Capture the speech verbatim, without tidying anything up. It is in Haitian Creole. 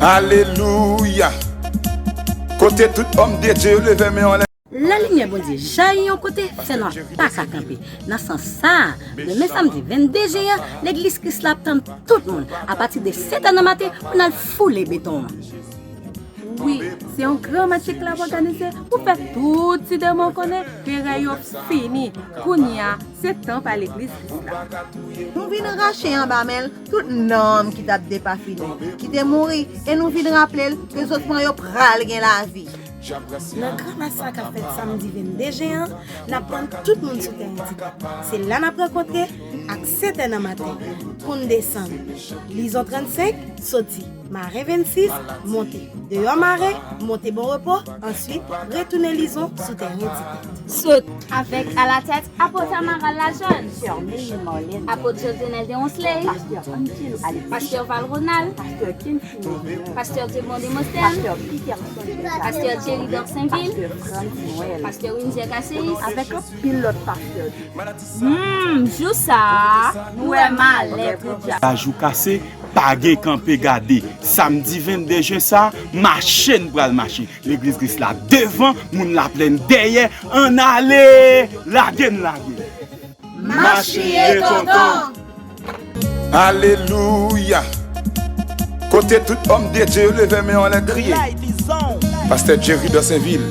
Alelouya. Kote tout òm de Dye yo leve men yo anlè. Lè limyè Bondye jayi yon kote, fènwa pa ka kanpe. Nan sans sa a, demen samdi vennde jen an, Legliz Kris la ap tann tout moun, apati de sèt è nan maten, pou n al foule beton an. Wi, se yon gran match k l ap òganize pou fè tout ti demon konnen ke rèy yo fini. Kounye a, se tan pa Legliz Kris la. Nou vin rache anba men l tout nanm ki t ap depafini, ki te mouri, e nou vin raple l ke zòt pran yo pral gen lavi. Nan gran masak k ap fèt samdi vennde jen an, n ap tann tout moun sou tèren Titèt. Se la n ap rankontre ak sèt è nan maten pou n desann Lizon trannsenk, soti Mare vennsis, monte Deyò Mare, monte Bon Repo, answit retounen Lizon sou tèren Titèt. Sot avèk alatèt Apot Amaral Lajòn, Apot Jovenel Deroncelet, Pastè Val Ronald, Pastè Dieubon Demosthène, Pastè Thierry Dorsainville, Pastè Winder Casséus, avèk anpil lòt pastè. Humm, jou sa a, nou wè malè pou dyab. Lajou kase, pa gen kanpe gade. Samdi vennde jen sa a, mache n pral mache. Legliz Kris la devan, moun Laplèn dèyè. Ann ale! Lage n lage! Mache tonton! Alelouya! Kote tout òm de Dye yo leve men yo anlè kriye. Pastè Jerry Dorsainville,